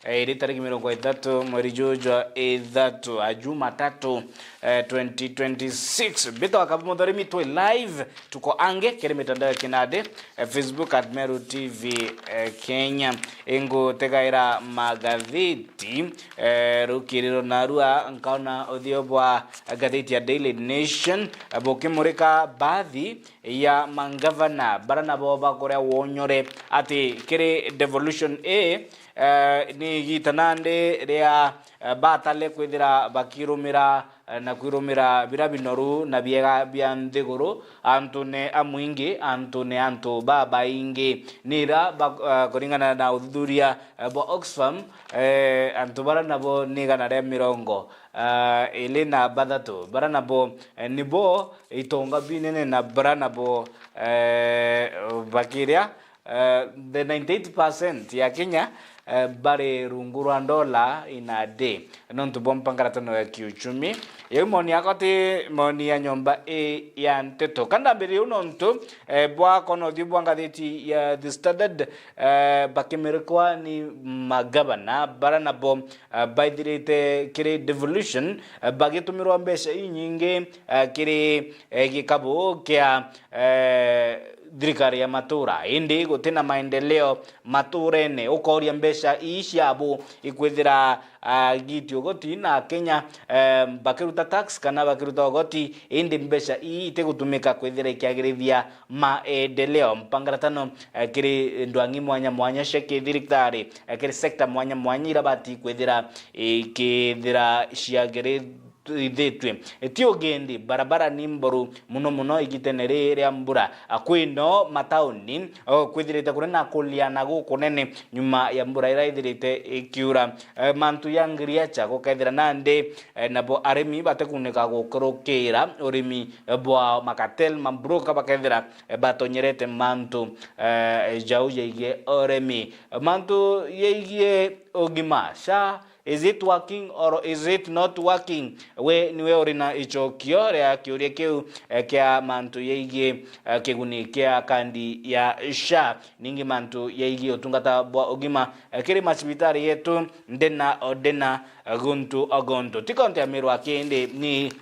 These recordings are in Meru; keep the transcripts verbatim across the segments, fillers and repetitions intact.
Eh, iri tariki mirongo ithatu mweri juju jwa ithatu, a Jumatatu, eh, twenty twenty-six. Mbitagwa Kabi Muthorimi, twi live, tuko ange kiri mitandao ya kinandi, eh, Facebook at Meru T V, eh, Kenya. Ingutegaira magatheti, eh, rukiriro narua nkaona uthio bwa ngatheti ya Daily Nation, eh, bukimurika baadhi ya mangavana bara nabo bakuria wonyore ati kiri devolution ii, eh, ni igita nandi ria, eh, batale kwithira bakirumira, eh, na kwirumira bira binoru na biega bia nthiguru antune a mwingi, antune antu babaingi. Nira ba-, eh, kuringana na uthuthuria, eh, bwa Oxfam, eh, antu bara nabo ni igana ria mirongo, eh, iri na bathatu bara nabo, eh, nibo itonga binene na bara nabo, eh, bakiria, eh, the ninety-eight percent ya Kenya, eh, bari rungu rwa ndola in a day, nontu bwa mpangaratano ya kiuchumi. Yau maoni yakwa ti maoni ya nyomba ii ya nteto. Ka ndambiririe uu nontu, eh, bwa kona uthiu bwa ngatheti ya The Standard, eh, bakimirikwa ni magavana bara nabo, eh, baithirite kiri devolution, eh, bagitumirwa mbeca inyingi, eh, kiri, eh, gikabu kia, eh, thirikari ya matura, indi guti na maendeleo maturene. Ukoria mbeca ii ciabu ikwithira, ah, giti ugoti na Kenya, eh, bakiruta tax kana bakiruta ugoti, indi mbeca ii itigutumika kwithira ikiagirithia maendeleo. Mpangaratano, eh, kiri ndwang'i mwanya mwanya cia kithirikari, eh, kiri sector mwanya mwanya ira bati kwithira ikithira ciagiri ithitwe. Ti ugendi, barabara ni mboru muno muno igitene riri ria mbura. A, kwino matauni, o, kwithirite kuri na kuliana gukunene nyuma ya mbura ira ithirite ikiura. E, mantu ya ngiriacha gukethira nandi, e, nabo arimi batikunika gukurukira urimi, e, bwao. Makatel, mabroka bakethira, e, batonyerete mantu, e, jau jaigie urimi. Mantu yaigie ugima, sha, is it working or is it not working? We niwe uri na icokio ria kiuria kiu, eh, kia mantu yaigie, eh, kiguni kia kandi ya sha, ningi mantu yaigie utungata bwa ugima, eh, kiri macibitari yetu ndena o ndena, eh, guntu o guntu. Ti kaunti ya Meru aki, indi ni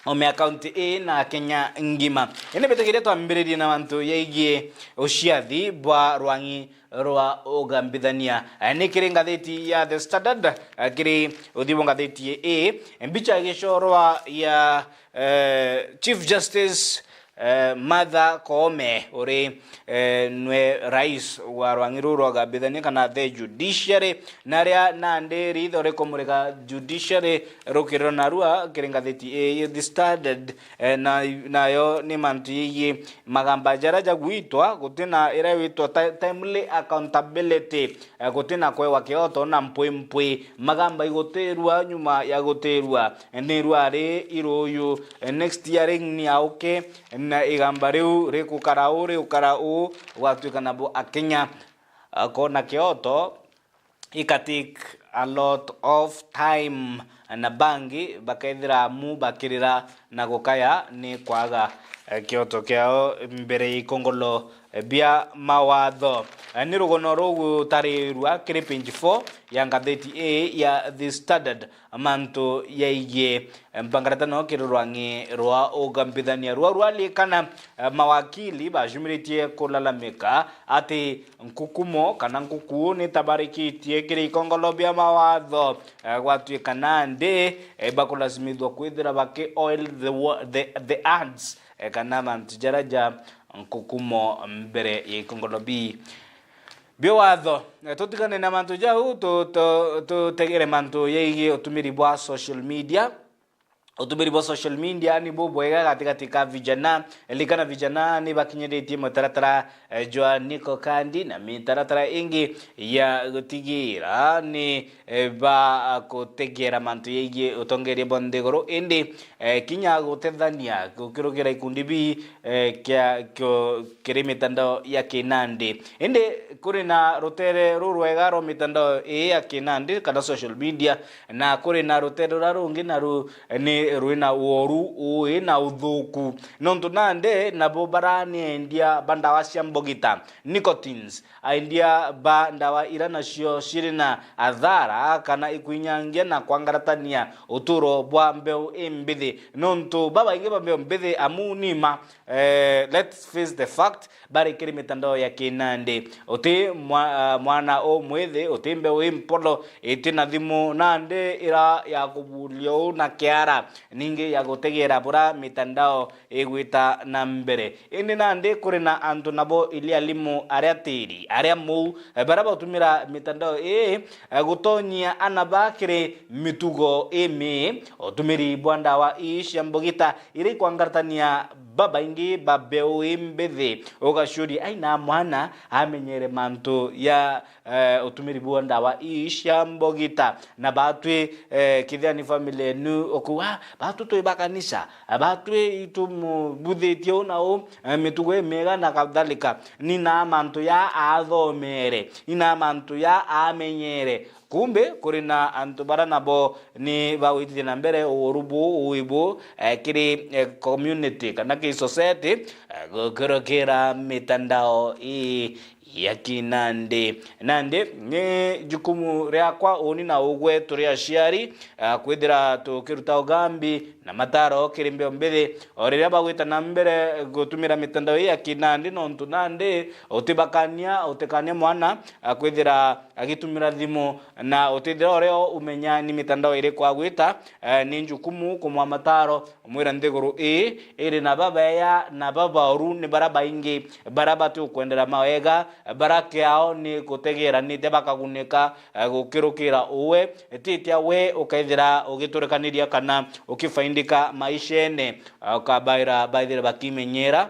ome ya kaunti ii na Kenya ngima. Indi mbitikiria twambiririe na mantu yaigie uciathi bwa rwang'i rwa ugambithania. Eh, ni kiri ngatheti ya The Standard, eh, kiri uthiu bwa ngatheti ii, mbicha igicorwa ya, eh, Chief Justice, eh, Martha Koome, uri, eh, nwe rais wa rwang'i ruu rwa ugambithania kana the judiciary, na ria nandi ritho rikumurika judiciary rukiriro narua kiri ngatheti ii The Standard, eh, na, nayo ni mantu yaigie magamba jaria jagwitwa, gutina iria witwa ti-, timely accountability, eh, gutina kwewa kioto na mpwi mpwi, magamba igutirua nyuma ya gutirua, eh, nirua ri iruyu, eh, next hearing ni auke, na igamba riu rikukara uu, riukara uu, gwatuika nabo Akenya, eh, kona kioto, ika take a lot of time, na bangi bakethira amu bakirira na gukaya ni kwaga, eh, kioto kiao mbere ya ikongolo, eh, bia mawatho. Eh, ni rugono rugutarirua kiri page four ya ngatheti ii ya The Standard, mantu yaigie mpangaratano kiri rwang'i rwa ugambithania rwa rwalikana, eh, mawakili bacumiritie kulalamika ati nkukumo kana nkuku ni tabarikitie kiri ikongolo bia mawatho, eh, gwatuika nandi, eh, bakulasimithwa kwithira baki oil the wa-, the, the ads, eh, kana mantu jaria ja nkukumo mbere ya ikongolo bi-, bia watho. Eh, tutigane na mantu jau, tu-, tu-, tutegere mantu yaigie utumiri bwa social media. Utumiri bwa social media ni bubwega gatigati ka vijana. Ririkana vijana ni bakinyiritie mutaratara, eh, jwa Niko Kandi na mitaratara ingi ya gutigira ni, eh, bakutegera mantu yaigie utongeria bwa nthiguru, indi, eh, kinya gutethania gukirukira ikundi bi, eh, kia, kio, kiri mitandao ya kinandi. Indi kuri na rutere rurwega rwa mitandao ii ya kinandi kana social media, na kuri na rutere ruria rungi naru ni rwina uoru, ui na uthuku. Nontu nandi nabo bara ni endia ba ndawa cia mbogita, nicotines, aendia ba ndawa ira nacio ciri na athara kana ikwinyangia na kwangaratania uturo bwa mbeu imbithi. Nontu babaingi ba mbeu mbithi amu nima, eh, let's face the fact, bari kiri mitandao ya kinandi. Uti mwa-, ah, mwana umwithi, uti mbeu impolo, iti na thimu nandi ira ya kubulia uu na kiara, ningi ya gutegera bura mitandao igwita na mbere. Indi nandi kuri na antu nabo ili alimu aria tiri, aria mou, eh, baria bautumira mitandao ii, eh, gutonyia ana ba kiri mitugo imii, utumiri bwa ndawa ii cia mbogita, iria ikwangaratania babaingi ba mbeu imbithi. Ugacuria aina mwana amenyere mantu ya, eh, utumiri bwa ndawa ii cia mbogita. Na batwi, eh, kithia ni family enu ukuwa, batwi twi ba kanisa, batwi itumubuthitie u na u, eh, mitugo imiega na kadhalika. Nina mantu ya athomere, nina mantu ya amenyere. Kumbe kuri na antu bara nabo ni bagwitithia na mbere uuru buu, ui buu, eh, kiri, eh, community kana kiri society, eh, gukurukira mitandao ii ya kinandi. Nandi ni jukumu riakwa uni na ugwe turi aciari, eh, kwithira tukiruta ugambi na mataro kiri mbeo mbithi, o riria bagwita na mbere gutumira mitandao ii ya kinandi, nontu nandi utibakania, utikania mwana, eh, kwithira agitumira thimu, na utithira urio umenya ni mitandao iriku agwita, eh, ni njukumu kumwa mataro, umwira nthiguru ii iri na babeya na babauru ni bara baingi, bara bati ukwendera mawega, bara kiao ni gutegeranitie bakagunika, eh, gukirukira uwe, titia we ukethira ugiturikaniria kana ukifaindika maishene, eh, ukabaira baithire bakimenyera,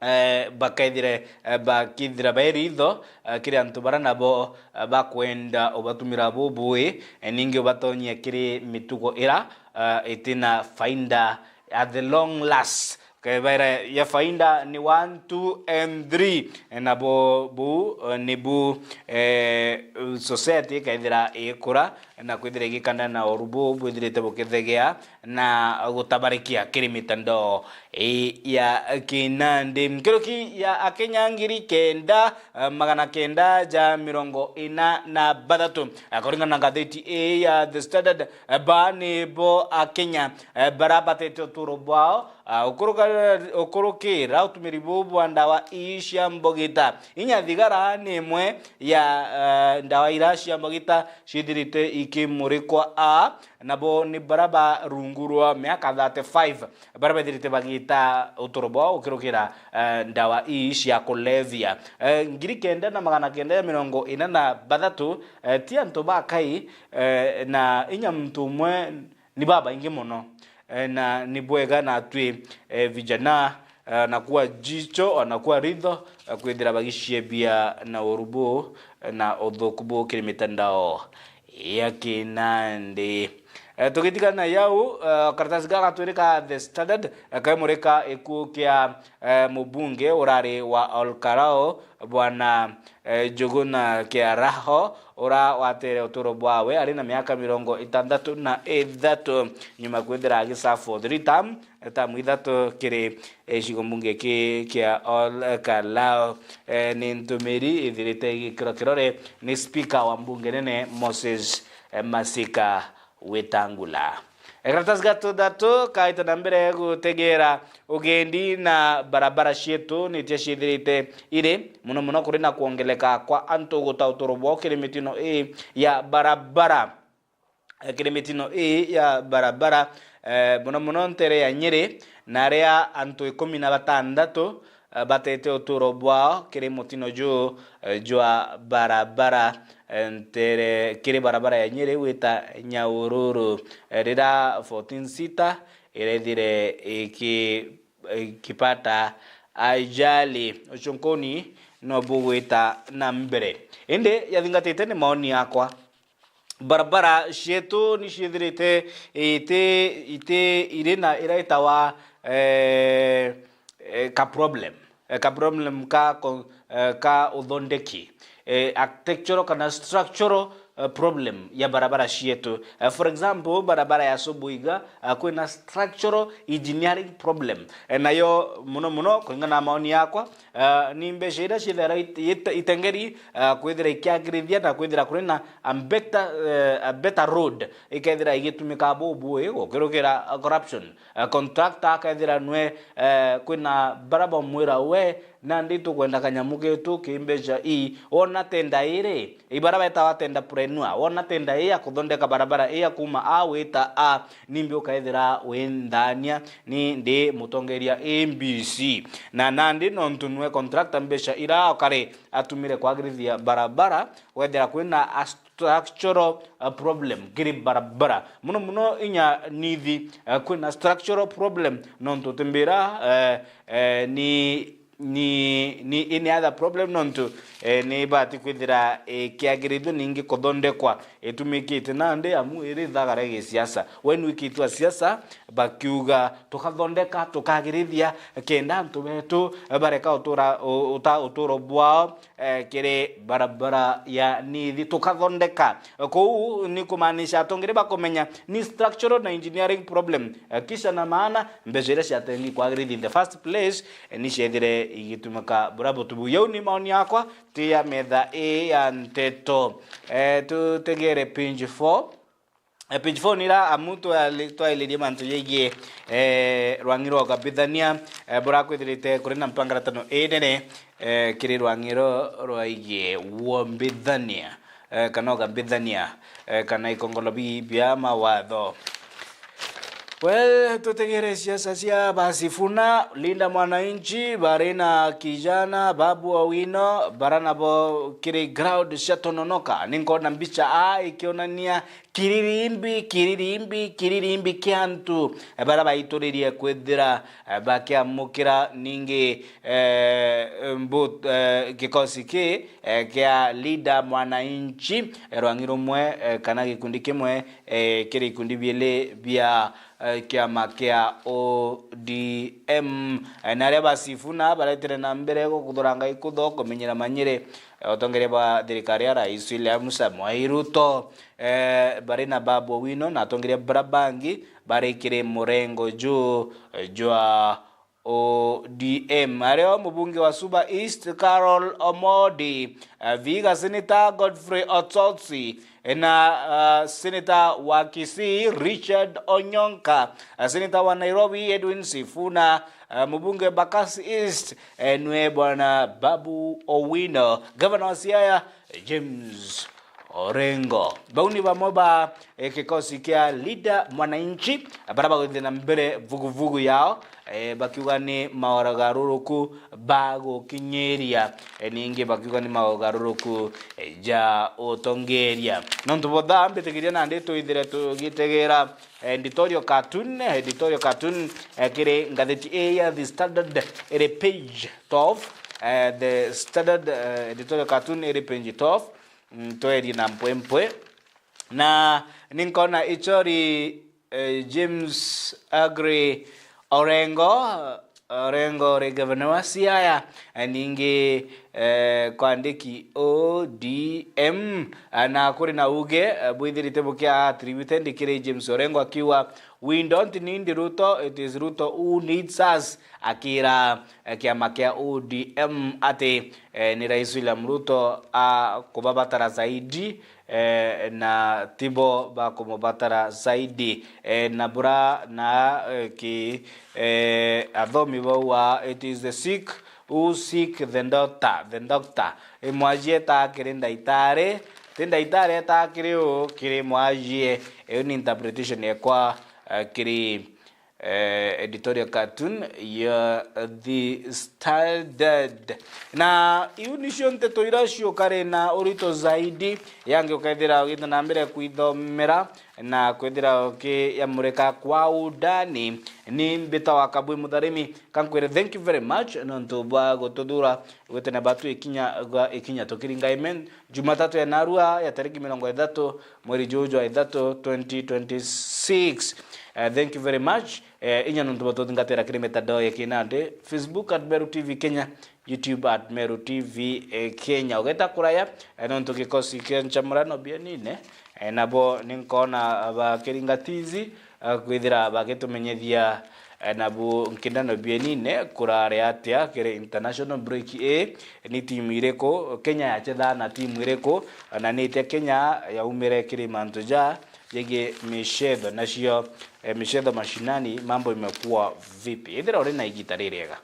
eh, bakethire, eh, bakithira bai ritho, eh, kiri antu bara nabo, eh, bakwenda ubatumira bubui, eh, ningi ubatonyia kiri mitugo ira, eh, itina fainda at the long last. Ukebaira ya fainda ni one, two and three, eh, nabo bu, eh, ni bu, eh, society ikethira ikura na kwithira igikanda na uuru bu bwithirite bukithegea na gutabarikia kiri mitandao ii ya kinandi. Nkuruki ya Akenya ngiri kenda, eh, magana kenda ja mirongo ina na bathatu. Eh, kuringana na ngatheti ii ya The Standard, eh, ba ni bo Akenya, eh, bara batete uturo bwao, ah, ukuruka-, ukurukira utumiri buu bwa ndawa ii cia mbogita. Inya thigara ni imwe ya, eh, ndawa ira cia mbogita cithirite ikimurikwa a nabo ni bara ba rungu rwa miaka thirty-five, bara bethirite bagita uturo bwao gukirukira, eh, ndawa ii cia kulevya. Eh, ngiri kenda na magana kenda ya mirongo ina na bathatu, eh, ti antu bakai, eh, na inya muntu umwe, ni babaingi mono. Eh, na ni bwega natwi, eh, vijana, eh, na kuwa jicho, na kuwa ritho, eh, kwithira bagiciebia na uru buu, eh, na uthuku buu kiri mitandao ya kinandi. Eh, tugitigana na yau, eh, karatasi gaka twiri ka The Standard, eh, kaimurika gikuu kia, eh, mubunge urari wa Olkarao, Bwana, eh, Njuguna Kiaraho, ura watere uturo bwawe ari na miaka mirongo itantatu na ithatu, nyuma kwithira agisafu three term, term ithatu kiri, eh, gicigo mbunge ki kia Olkarao. Eh, ni ntumiri ithirite igikirwa kirore ni speaker wa mbunge nene Moses, eh, Masika Wetangula. Karatasi ga tuthatu kaita na mbere gutegera ugendi na barabara cietu nitia ciithirite iri, mono mono kuri na kwongeleka kwa antu guta uturo bwao kiri mitino ii ya barabara. Eh, kiri mitino ii ya barabara, eh, mono mono ntere ya Nyeri, na aria antu ikumi na batandatu, eh, batete uturo bwao kiri mutino juu, eh, jwa barabara, eh, ntere, kiri barabara ya Nyeri gwita Nyahururu, eh, rira fourteen seater irethire iki-, ikipata ajali. Ucunkuni no bugwita na mbere. Indi yathingatite ni maoni yakwa. Barabara cietu ni ciithirite iti, iti iri na ira itawa, eh, eh, ka problem, eh, ka problem ka ko-, eh, ka uthondeki, eh, architectural kana structural eh, problem ya barabara cietu. Eh, for example, barabara ya Sobo iga, eh, kwina structural engineering problem. Eh, nayo muno muno, kuringana na maoni yakwa, eh, ni mbeca iria ciithira it-, it-, itengeri, eh, kwithira ikiagirithia na kwithira kuri na a better, eh, a better road, ikethira igitumika bubui gukirukira, eh, corruption. Eh, contractor akethira nwe, eh, kwina barabara mwira we, nandi tukwenda kanyamu gitu ki mbeca ii. Wona tenda iri, ibara betawa tendapreneur. Wona tenda ii ya kuthondeka barabara ii ya kuma A wita A, nimbi ukaithira winthania, ni ndi mutongeria A B C. Na nandi nontu nwe contractor mbeca ira ukari atumire kwagirithia barabara, wethira kwina a structural, uh, problem kiri barabara. Muno muno inya Nithi, uh, kwina structural problem, nontu timbira, uh, uh, ni ni, ni any other problem nontu, eh, ni ibati kwithira ikiagirithua ningi kuthondekwa itumikite nandi amu iri thagara ya gisiasa. When wikitwa siasa, bakiuga tukathondeka, tukagirithia kenda antu betu bareka utura, u-, uta uturo bwao, eh, kiri barabara ya Nithi tukathondeka. Kuu ni kumaanisha atongeria bakumenya ni structural na engineering problem. Eh, kisha na maana, mbeca iria ciatengi kwagirithia in the first place, eh, ni ciethire igitumika buria butubu. Yau ni maoni yakwa, ti ya metha ii ya nteto. Eh, tutegere page four. Eh, page four nira amu twali-, twailirie mantu jegie, eh, rwangi rwa ugambithania, eh, burakwithirite kuri na mpangaratano inene, eh, kiri rwangi ro rwaigie wombithania, eh, kana ugambithania, eh, kana ikongolobi bia mawatho. Well, tutegere siasa cia ba Sifuna, Linda Mwananchi, bari na kijana Babu Owino, bara nabo kiri ground cia Tononoka. Ninkona mbicha a ikionania kiririmbi, kiririmbi, kiririmbi kia antu, eh, bara baituririe kwithira, eh, bakiamukira ningi, eh, mbu-, eh, gikosi ki, eh, kia Linda Mwananchi, eh, rwangi rumwe, eh, kana gikundi kimwe, eh, kiri ikundi biili bia, eh, kiama kia O D M. Eh, na aria ba Sifuna baretire na mbere gukuthuranga ikutho kumenyera manyiri, eh, utongeria bwa thirikari ya Rais William Samoei Ruto. Eh, bari na Babu Owino na atongeria bara bangi bari kiri murengo ju, eh, jwa O D M. Ario mubunge wa Suba East, Carol Omodi, eh, Vihiga Senator Godfrey Otsotsi, eh, na, ah, Senator wa Kisii, Richard Onyonka, eh, Senator wa Nairobi, Edwin Sifuna, eh, mubunge Embakasi East, eh, nwe bwana Babu Owino, gavana wa Siaya, James Orengo. Bau ni bamwe ba, eh, kikosi kia Linda Mwananchi, bara bagwithia na mbere vuguvugu yao, eh, bakiuga ni maogaruruku bagukinyiria, eh, ningi bakiuga ni maogaruruku, eh, ja utongeria. Nontu botha mbitikiria nandi twithire tugitegera, eh, editorial cartoon, eh, editorial cartoon, eh, kiri ngatheti ii ya The Standard iri page twelve, eh, The Standard, eh, editorial cartoon iri page twelve. Mm, twerie na mpwempwe. Na ninkona ichori, eh, James Aggrey Orengo, Orengo uri gavana wa Siaya, eh, ningi, eh, kwandiki O D M, eh, na kuri na uge, eh, bwithirite bukia attributed kiri James Orengo akiuga, "We don't need Ruto, it is Ruto who needs us," akira, eh, kiama kia O D M ati, eh, ni Rais William Ruto akubabatara zaidi, eh, na tibo bakumubatara zaidi. Eh, na bura na, eh, ki, eh, athomi bauga, "It is the sick who seek the doctor, the doctor." Eh, mwajie etaa kiri ndaitari, ti ndaitari etaa kiri u, kiri mwajie. Iyo ni interpretation yekwa, eh, kiri eh, editorial cartoon ya The Standard. Na iu nicio nteto iria ciukari na urito zaidi, yangi ukethira ugita na mbere kwithomera na kwithira ukiyamurika kwa undani. Ni mbita wa Kabwi Mutharimi, kankwire thank you very much nontu bwa gututhura gwitana batu ikinya gwa ikinya tukiringa amen. Jumatatu ya narua ya tariki mirongo ithatu mweri juju jwa ithatu twenty twenty-six. Eh, thank you very much. Eh, inya nontu bwa tuthingatira kiri mitandao ya kinandi, Facebook at Meru T V Kenya, YouTube at Meru T V, eh, Kenya. Ugeta kuraya, eh, nontu gikosi kia nchamurano bienine, eh, nabo ninkona bakiringa tizi, eh, kwithira bagitumenyethia, eh, nabu nkindano bienine kurare atia kiri international break ii, ni timu iriku, Kenya yachethaa na timu iriku, na ni atia Kenya yaumire kiri mantu ja jegie michetho, nacio, eh, michetho mashinani, mambo imekuwa vipi? Ithira uri na igita ririega.